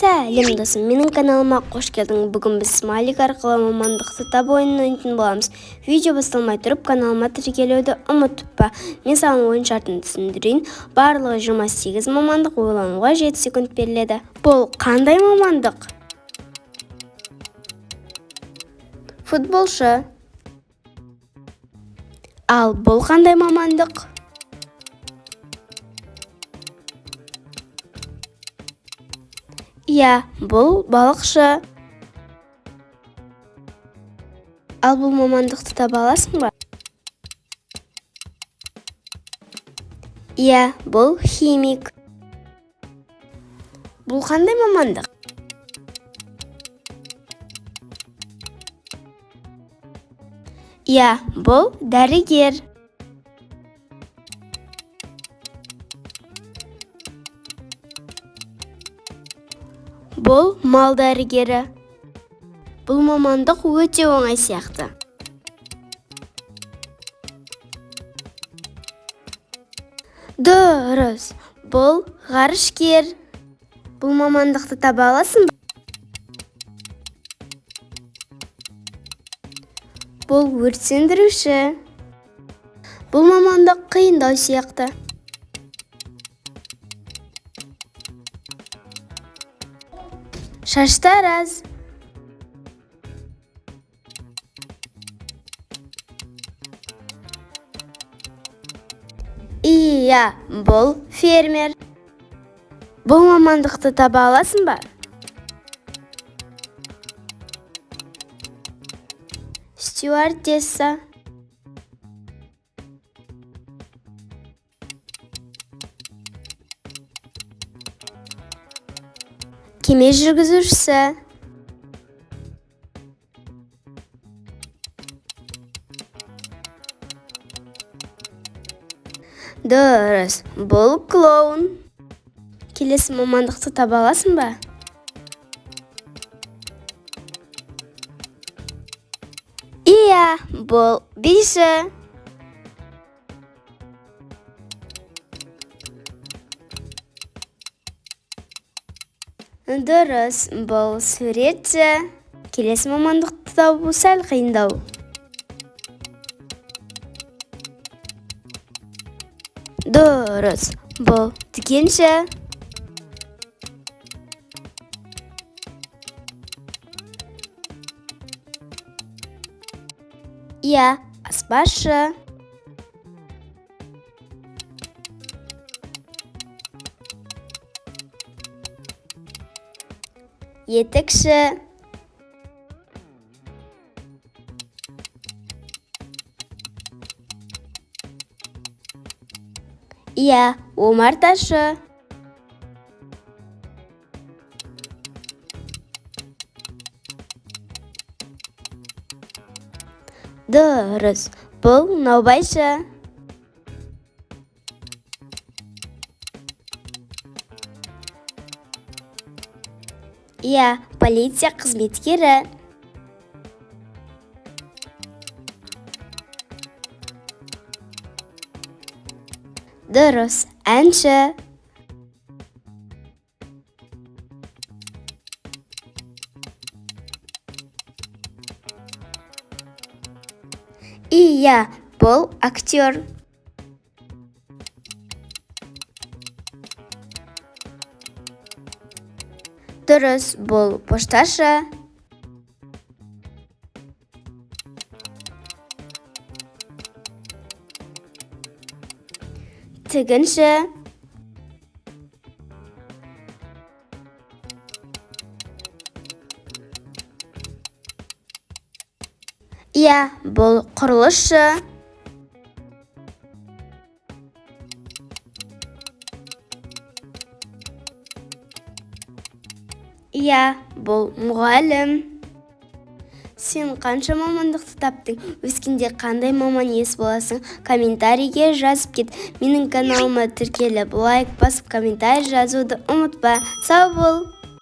Сәлем, досым! Менің каналыма қош келдің! Бүгін біз смайлик арқылы мамандықты тап ойынын ойнайтын боламыз. Видео басталмай тұрып, каналыма тіркелуді ұмытпа. Мен саған ойын шартын түсіндірейін. Барлығы 28 мамандық, ойлануға 7 секунд беріледі. Бұл қандай мамандық? Футболшы. Ал бұл қандай мамандық? Иә, бұл балықшы. Ал бұл мамандықты таба аласың ба? Иә, бұл химик. Бұл қандай мамандық? Иә, бұл дәрігер. Бұл мал дәрігері. Бұл мамандық өте оңай сияқты. Дұрыс, бұл ғарышкер. Бұл мамандықты таба аласың ба? Бұл өрт сөндіруші. Бұл мамандық қиындау сияқты. Шаштараз. Иә, бұл фермер. Бұл мамандықты таба аласың ба? Стюардесса. Кеме жүргізушісі. Дұрыс, бұл клоун. Келесі мамандықты таба аласың ба? Иә, бұл биші. Дұрыс, бұл суретші. Келесі мамандықты табу сәл қиындау. Дұрыс, бұл дүкенші. Иә, аспазшы. Етікші. Иә, омарташы. Дұрыс, бұл наубайшы. Иә, полиция қызметкері. Дұрыс, әнші. Иә, бұл актер. Дұрыс, бұл пошташы. Тігінші. Иә, бұл құрылысшы. Иә, бұл мұғалім. Сен қанша мамандықты таптың? Өскенде қандай маман иесі боласың? Комментарийге жазып кет. Менің каналыма тіркеліп, лайк басып, комментарий жазуды ұмытпа. Сау бол!